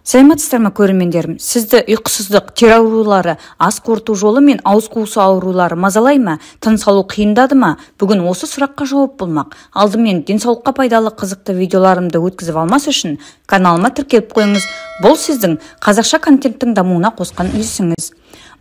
Саламатсыздар ма, көрермендерім? Сізді ұйқысыздық, тері аурулары, ас қорыту жолы мен ауыз қуысы аурулары мазалай ма? Тыныс алу қиындады ма? Бүгін осы сұраққа жауап болмақ. Алдымен денсаулыққа пайдалы қызықты видеоларымды өткізіп алмас үшін каналыма тіркеліп қойыңыз. Бұл сіздің қазақша контенттің дамуына қосқан үлесіңіз.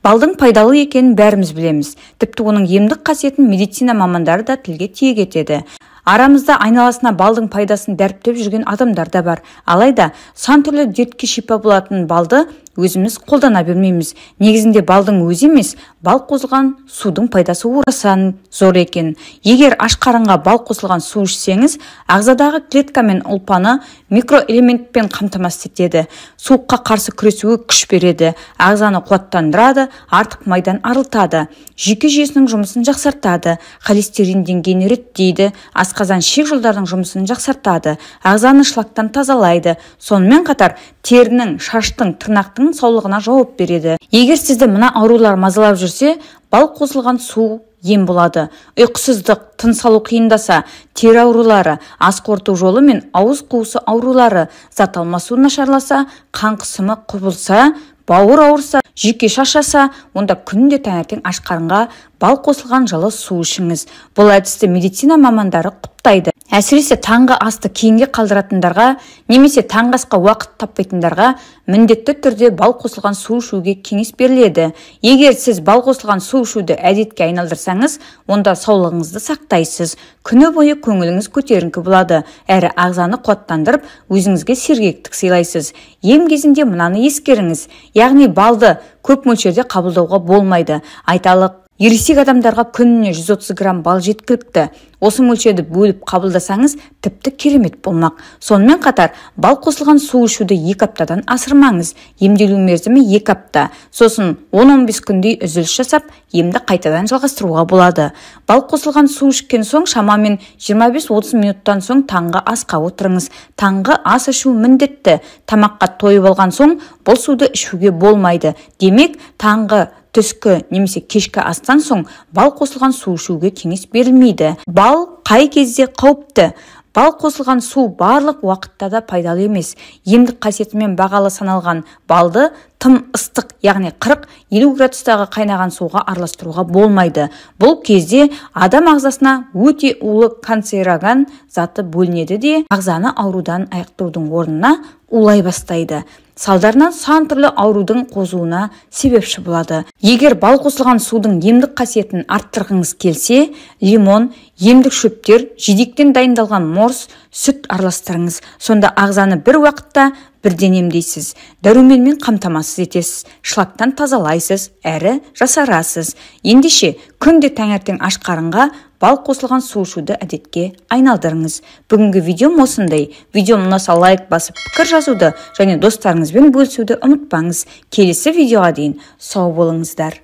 Балдың пайдалы екенін бәріміз білеміз. Тіпті оның емдік қасиетін медицина мамандары да тілге тиек етеді. Арамызда айналасына балдың пайдасын дәріптеп жүрген адамдар да бар. Алайда сан түрлі дертке шипа болатын балды өзіміз қолдана бермейміз. Негізінде балдың өзі емес, бал қосылған судың пайдасы орасан зор екен. Егер аш қарынға бал қосылған су ішсеңіз, ағзадағы клетка мен ұлпаны микроэлементпен қамтамасыз етеді. Суыққа қарсы күресуге күш береді, ағзаны қуаттандырады, артық майдан арылтады, жүйке жүйесінің жұмысын жақсартады, холестерин деңгейін реттейді, асқазан ішек жолдарының жұмысын жақсартады, ағзаны шлактан тазалайды. Сонымен қатар терінің, шаштың, тырнақтың саулығына жауап береді. Егер сізді мына аурулар мазалап жүрсе, бал қосылған су ем болады. Ұйқысыздық, тыныс алу қиындаса, тері аурулары, ас қорыту жолы мен ауыз қуысы аурулары, зат алмасу нашарласа, қан қысымы құбылса, бауыр ауырса, жүйке шаршаса, онда күнде таңертең аш қарынға бал қосылған жылы су ішіңіз. Бұл әдісті медицина мамандары құптайды. Әсіресе таңғы асты кейінге қалдыратындарға немесе таңғы асқа уақыт таппайтындарға міндетті түрде бал қосылған су ішуге кеңес беріледі. Егер сіз бал қосылған су ішуді әдетке айналдырсаңыз, онда саулығыңызды сақтайсыз. Күні бойы көңіліңіз көтеріңкі болады, әрі ағзаны қуаттандырып, өзіңізге сергектік сыйлайсыз. Ем кезінде мынаны ескеріңіз, яғни балды көп мөлшерде қабылдауға болмайды. Айталық, ересек адамдарға күніне 130 грамм бал жеткілікті. Осы мөлшерді бөліп қабылдасаңыз, тіпті керемет болмақ. Сонымен қатар, бал қосылған су ішуді 2 аптадан асырмаңыз. Емделу мерзімі 2 апта. Сосын 10-15 күндей үзіліс жасап, емді қайтадан жалғастыруға болады. Бал қосылған су ішкен соң шамамен 25-30 минуттан соң таңғы асқа отырыңыз. Таңғы ас ішу міндетті. Тамаққа тойып алған соң бұл суды ішуге болмайды. Демек, таңғы, түскі немесе кешкі астан соң бал қосылған су ішуге кеңес берілмейді. Бал қай кезде қауіпті? Бал қосылған су барлық уақытта да пайдалы емес. Емдік қасиетімен бағалы саналған балды тым ыстық, яғни 40-50 градустағы қайнаған суға араластыруға болмайды. Бұл кезде адам ағзасына өте улы канцероген заты бөлінеді де, ағзаны аурудан айықтырудың орнына улай бастайды. Салдарынан сан түрлі аурудың қозуына себепші болады. Егер бал қосылған судың емдік қасиетін арттырғыңыз келсе, лимон, емдік шөптер, жидектен дайындалған морс, сүт араластырыңыз. Сонда ағзаны бір уақытта бірден емдейсіз, дәруменмен қамтамасыз етесіз, шлактан тазалайсыз, әрі жасарасыз. Ендеше, күнде таңертең аш қарынға бал қосылған су ішуді әдетке айналдырыңыз. Бүгінгі видеом осындай. Видеом ұнаса лайк басып, пікір жазуды және достарыңызбен бөлісуді ұмытпаңыз. Келесі видеоға дейін сау болыңыздар.